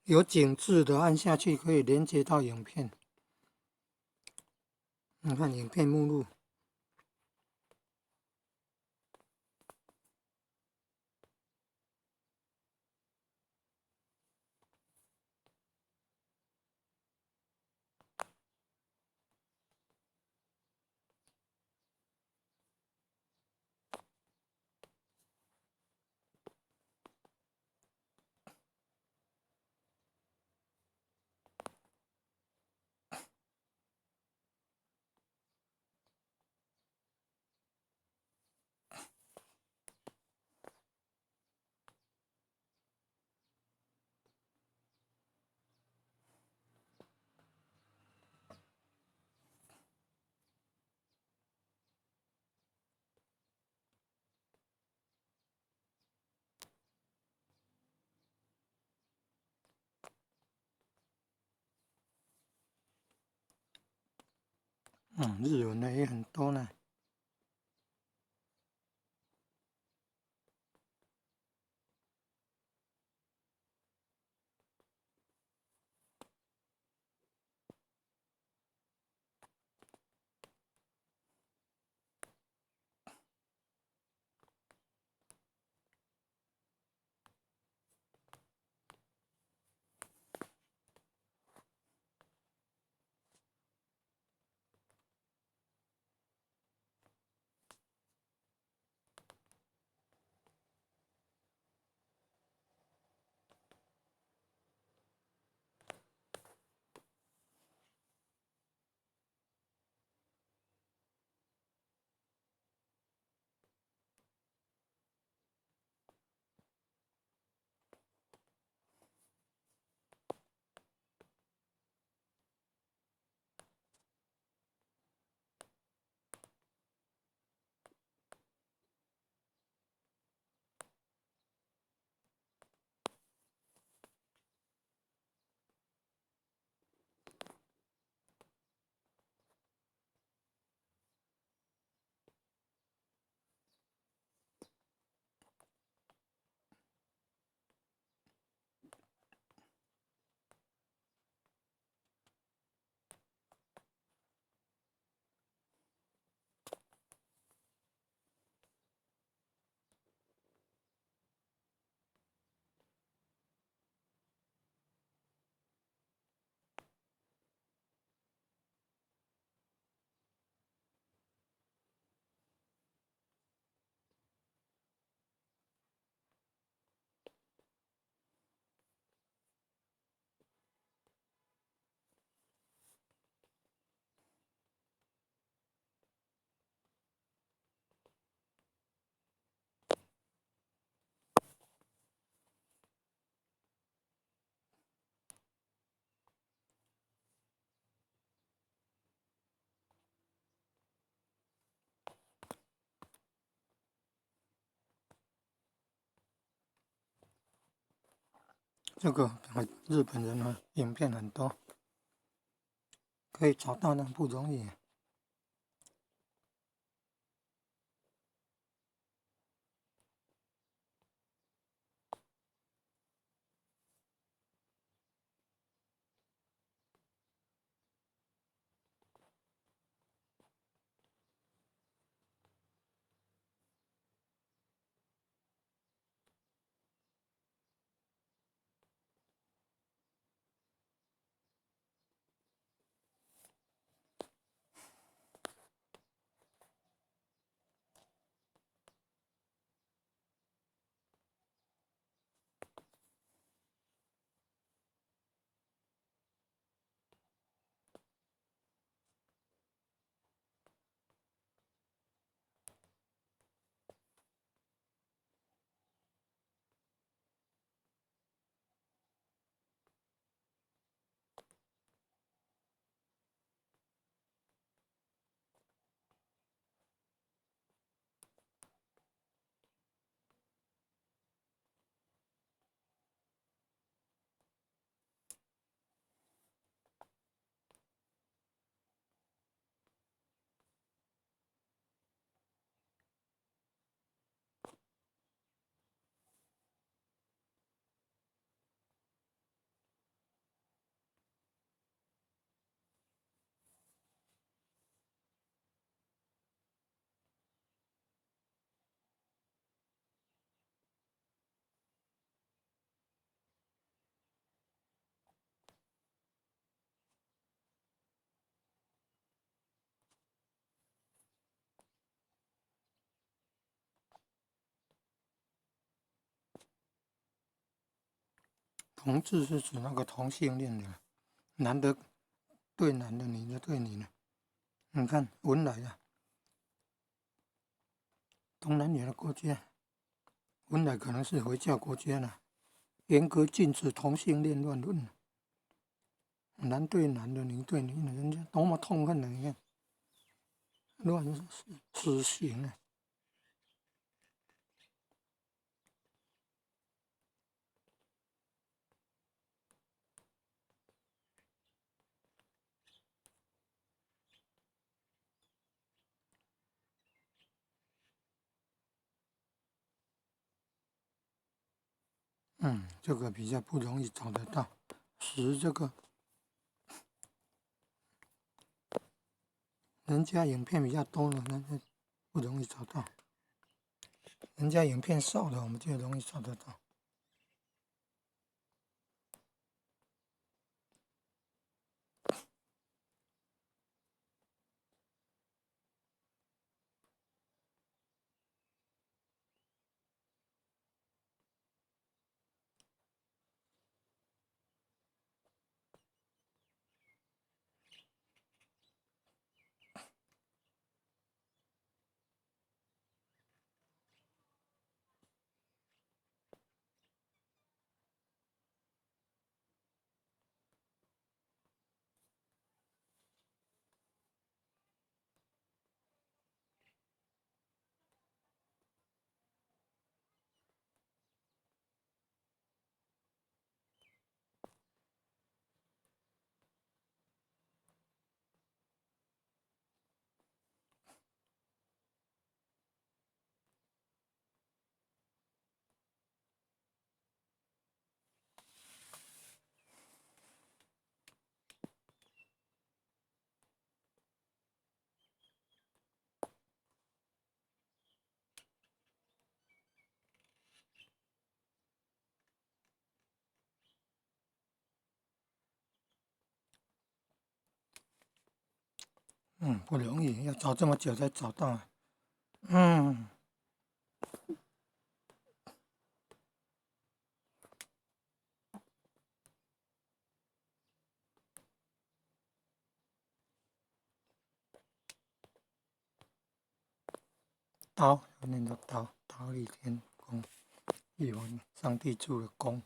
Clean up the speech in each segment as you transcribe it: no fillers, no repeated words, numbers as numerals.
有井字的按下去可以連接到影片。你看影片目錄。日文的也很多呢。這個日本人呢，影片很多，可以找到呢不容易。同志是指那個同性戀的，男的對男的，女的對女的。你看文萊啊，東南亞的國家，文萊可能是回教國家了，嚴格禁止同性戀亂倫，男對男的，女對女的，人家多麼痛恨的，你看，亂死刑啊！這個比較不容易找得到。十這個，人家影片比較多了，那就不容易找到。人家影片少的，我們就容易找得到。不容易，要找這麼久才找到。忉，念做忉，忉利天宮，玉皇上帝住的宮，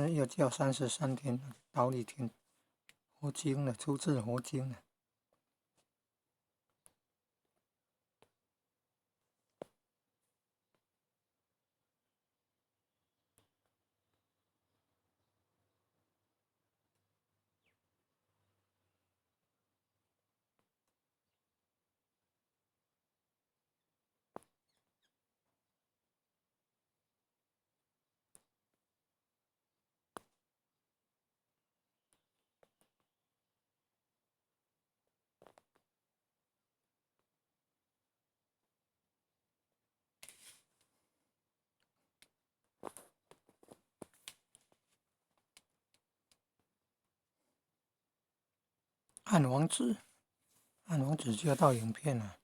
又叫33天忉利天，佛經的，出自佛經的。按網址，按網址就要到影片了。